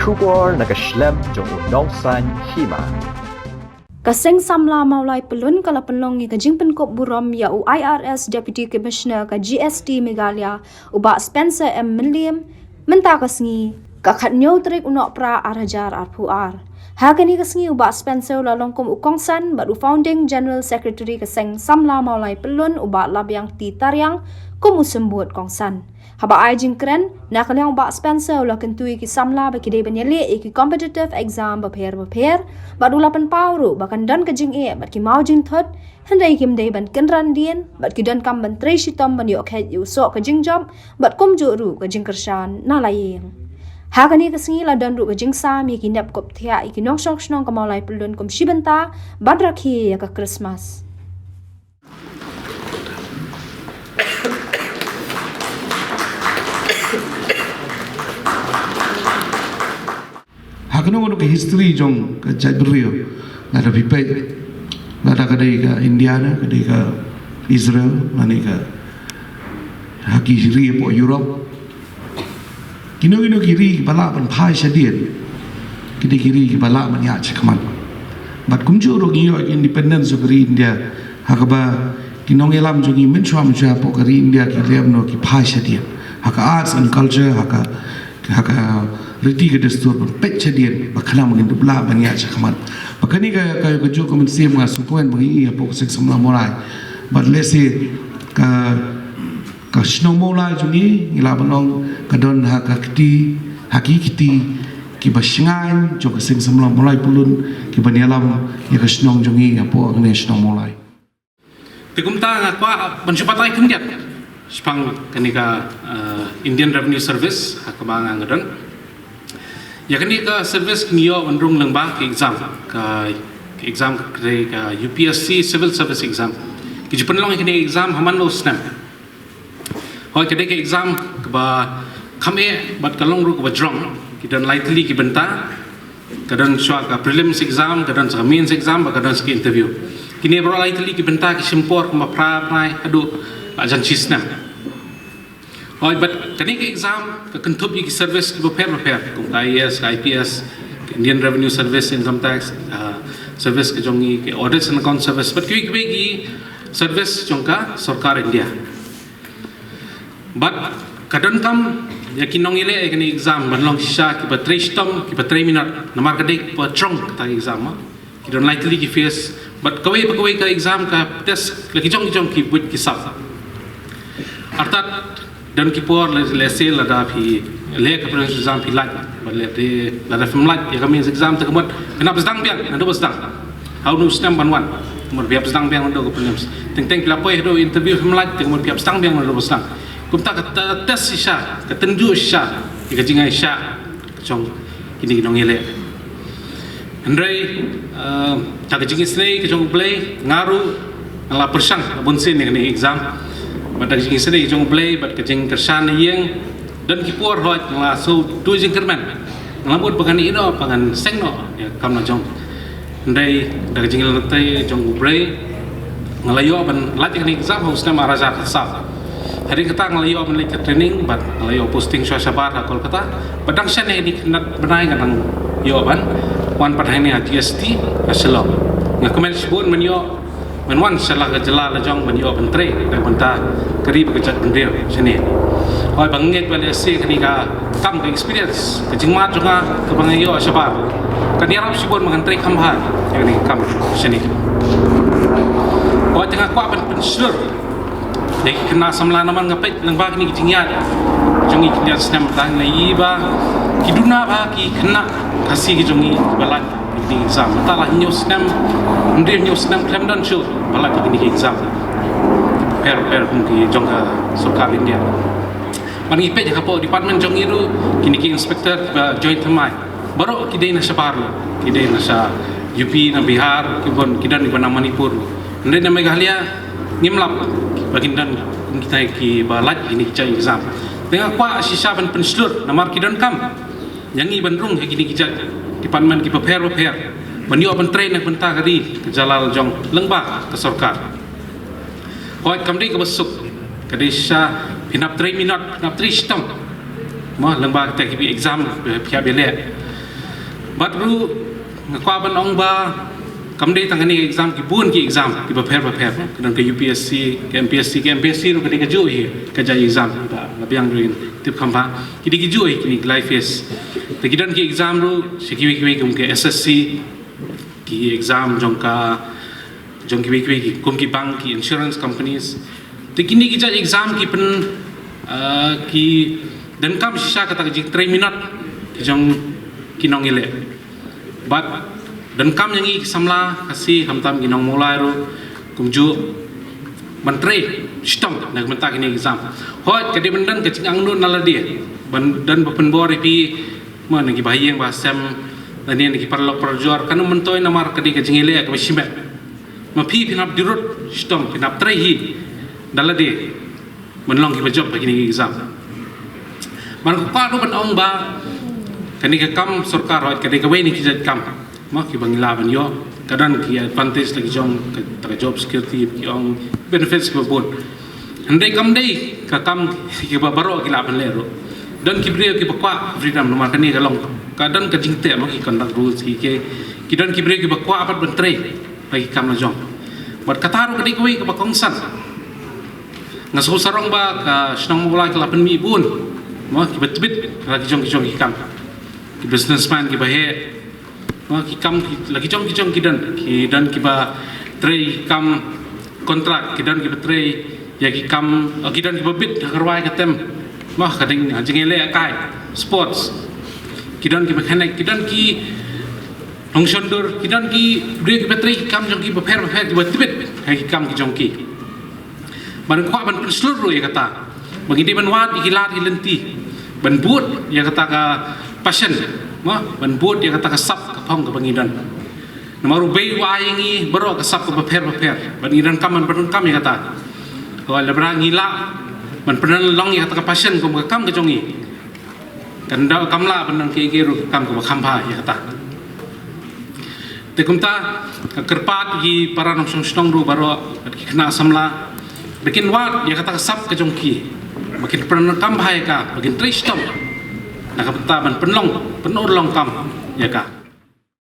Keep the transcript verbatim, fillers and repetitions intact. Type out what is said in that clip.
Khubor na ka shlem jong u nongsan hima. Ka Seng Samla Mawlai Pyllun ka la pynlong ïa ka jingpynkup burom ïa u I R S Deputy Commissioner ka G S T Meghalaya, u Bah Spencer M Mylliem, mynta ka sngi, ka khathynñiew tarik u Nohprah ar hajar arphew ar. Ha kane ka sngi u Bah Spencer u la long kum u kongsan bad u Founding General Secretary ka Seng Samla Mawlai Pyllun, u Bah Labiang T Tariang, kum u symbud kongsan. Haba ai jingkren, na ka liang u Bah Spencer u la kyntu ïa ki samla ba ki dei ban ïaleh ïa ki competitive exam bapher bapher, bad u la pynpaw ruh ba kan don ka jingeh bad ki maw jingthut, hynrei kim dei ban kynran dien, bad ki donkam ban trei shitom ban ïoh kheit ïa u soh ka jingjop, bad kumjuh ruh ka jingkyrshan na la ïing. Ha kane ka sngi la don ruh ka jingsam ïa ki nep kup thiah ïa ki nongshong shnong ka Mawlai Pyllun kum shi bynta ban rakhe ïa ka Christmas. Ha kano kano ka history jong ka jaitbynriew, lada phi peit, lada ka dei ka India ne ka dei ka Israel, lane ka ha ki ri hapoh Europe, kino kino ki ri kiba lah ban phai shadien, ki dei ki ri kiba lah ban ïaid shakhmat. Bad kumjuh ruh ngi ïoh independence jong ka ri India, ha kaba ki nongïalam jong ngi mynshuwa mynshuwa hapoh ka ri India ki lem noh ki phai shadien ha ka arts and culture, ha ka ha ka riti ka dustur ban peit shadien, ba khnang ba ngin dup lah ban ïaid shakhmat. Ba kane ka ka kajuh ka mynsiem nga sngewthuh ba ngi ïa hapoh ka Seng Samla Mawlai. Bad lehse ka ka shnong Mawlai jong ngi, ngi lah ban ong ka don ha ka kti, ha ki kti kiba shngaiñ jong ka Seng Samla Mawlai Pyllun, kiba ïalam ïa ka shnong jong ngi hapoh kane shnong Mawlai. Te kumta nga kwah ban shu batai khyndiat shaphang kane ka, eh, Indian Revenue Service, ha kaba nga nga don. Ïa kane ka service ngi ïoh ban rung lyngba ka exam, ka, ka exam ka, ka U P S C Civil Service Exam. Ki ju pynlong ïa kane exam ha man la u snem. Hooid, ka dei ka exam kaba kham eh bad ka long ruh kaba jrong. Ki don lai tylli ki bynta. Ka don shuwa ka prelims exam, ka don sa ka mains exam, bad ka don sa ka interview. Kine baroh lai tylli ki bynta ki shim por kumba phra bnai haduh la jan shi snem. Hooid, bad kane ka exam ka kynthup ïa ki service kiba pher bapher, kum ka I A S, ka I P S, ka Indian Revenue Service, Income Tax, ah, service ka jong ngi, ka Audit and Account Service, bad kiwei kiwei ki service jong ka sorkar India. Bad ka donkam ïa ki nongïaleh ïa kane exam ban long shisha kiba trei shitom, kiba trei minot, namar ka dei kaba jrong kata ka exam, ah. Ki don lai tylli ki phase, bad kawei pa kawei ka exam ka test la ki jong ki jong ki buit ki sap. Artat don ki por le, lehse lada phi leh ka prelims exam phi lait, bad lehse lada phim lait ïa ka mains exam te ka mut phin hap sdang biang naduh ba sdang. Ha une u snem ban wan, ka mut phi hap sdang biang naduh ka prelims. Teng teng phi la poi haduh interview phim lait, te ka mut phi hap sdang biang naduh ba sdang. Kumta ka ta-, test shisha, ka tynjuh shisha ïa ka jingai shisha ka jong kine ki nongïaleh. Hynrei, eh, da ka jingisynei ka jong U Blei, nga ruh nga la pyrshang la bun sien ïa kane ka exam. Bad da ka jingisynei ka jong U Blei bad ka jingkyrshan na ïing, don ki por hooid nga la sngewthuh jingkyrmen. Nga la mut ba ngan ïeh noh, ba ngan seng noh ïa ka kam la jong. Hynrei da ka jingïaid lynti jong U Blei, nga la ïoh ban lait ïa kane ka exam ha u snem ar hajar khatsaw. Hadien kata nga la ïoh ban leit ka training bad nga la ïoh posting shuwa shabar ha Kolkata. Bad dang shen ïa kine ki khyndai bnai nga dang ïoh ban wan pat hangne ha G S T ha Shillong. Nga kmen shibun ban ïoh, ban wan sha la ka jylla la jong ban ïoh ban trei na ka bynta ka ri bad ka jaitbynriew shane. Hooid, ba nga ngeit ba lehse kane ka kam, ka experience, ka jingmad jong nga kaba nga ïoh shabar kan ïarap shibun ba ngan trei kham bha ïa kane ka kam shane. Hooid, te nga kwah ban pynshlur ïa ki khynnah samla namar nga peit lyngba kine ki jingïaid jong ngi khyndiat snem mynta, nga ïohi ba ki duna bha ki khynnah Khasi ki jong ngi kiba lait ïa kine ki exam. Mynta la hynñiew snem, hynriew hynñiew snem khlem don shuh ba lait ïa kine ki exam. Pher pher kum ki jong ka sorkar India. Ban ngi peit ha ka por department jong ngi ruh, kine ki inspector kiba join thymmai, baroh ki dei na shabar ruh, ki dei na sha U P, na Bihar, ki bun ki don kiba na Manipur. Hynrei na Meghalaya ngim lap ba kin don kum kita kiba lait ïa kine ki jait exam. Te nga kwah shisha ban pynshlur namar ki donkam ïa ngi ban rung ha kine ki jait department kiba pher bapher ban ïoh ban trei na ka bynta ka ri ka jylla la jong lyngba ka sorkar. Hooid, kam dei kaba suk, ka dei shisha phin hap trei minot, phin hap trei shitom. Mo, lyngba kita kiba exam phi hap ïaleh. Bad ruh nga kwah ban ong ba kam dei tang kane ka exam, ki bun ki exam kiba pher ba pher, ka don ka U P S C, ka M P S C, ka M P S C ruh ka dei kajuh hi ka jait exam ba la biang ruh ïa tip kham bha. Ki dei kajuh hi kine ki lai phase. Te ki don ki exam ruh sha kiwei kiwei kum ka S S C, ki exam jong ka jong kiwei kiwei ki kum ki bank, ki insurance companies. Te kine ki jait exam ki pyn, uh, ki donkam shisha kata ka jingtrei minot ki jong ki nongïaleh. Bad donkam ïa ngi ki samla Khasi, khamtam ki nong Mawlai ruh kumjuh ban trei shitom na ka bynta kine ki exam. Hooid ka dei ban don ka jingangnud na lade ban don ba pynbor ïa phi, mo, na ki bahaïing bahasem lane na ki paralok parajor, kan ym myntoi namar ka dei ka jingïaleh kaba shimet. Ma phi phin hap durut shitom, phin hap trei hi da lade ban long kiba jop ha kine ki exam. Bad nga kwah ruh ban ong ba kane ka kam sorkar, hooid ka dei kawei na ki jait kam, mo, kiba ngi lah ban ïoh, ka don ki advantage la ki jong ka, ka job security, ki ong benefits kiba bun. Hynrei kam dei ka kam kiba baroh ki lah ban leh ruh. Don ki briew kiba kwah freedom, namar kane ka long, ka don ka jingteh, mo, ki conduct rules ki, ki, ki don ki briew kiba kwah pat ban trei la ki kam la jong. Bad kata ruh ka dei kawei kaba kongsan. Nga sngewsarong ba ka shnong Mawlai ka la pynmih bun, mo, kiba tbit la ki jong ki jong ki kam. Ki businessman kiba heh, mo, ki kam ki, la ki jong ki jong ki don, ki don kiba trei kam kontrak, ki don kiba trei ïa ki kam, oh, ki don kiba bit ha ka rwai ka tem, mo, ka dei ha jingïaleh kai, sports. Ki don kiba khenek, ki don ki nongshondur, ki don ki briew kiba trei ki kam jong ki bapher bapher, kiba tbit ha ki kam ki jong ki. Bad nga kwah ban pynshlur ruh ïa kata ba ngi dei ban wad ïa ki lad ki lynti ban bud ïa kata ka passion, mo, ban bud ïa kata ka sap ka phong kaba ngi don. Namar U Blei u ai ïa ngi baroh ka sap kaba pher bapher bad ngi donkam ban pyndonkam ïa kata. Hooid, lada ngi lah ban pynlong ïa kata ka passion kum ka kam ka jong ngi, kan da kam lah ban nang kiei kiei ruh ka kam kaba kham bha ïa kata. Te kumta nga kyrpad ïa ki para nongshong shnong ruh baroh bad ki khynnah samla ba kin wad ïa kata ka sap ka jong ki, ba kin pyndonkam bha ïa ka, ba kin trei shitom na ka bynta ban pynlong pynurlong kam ïa ka.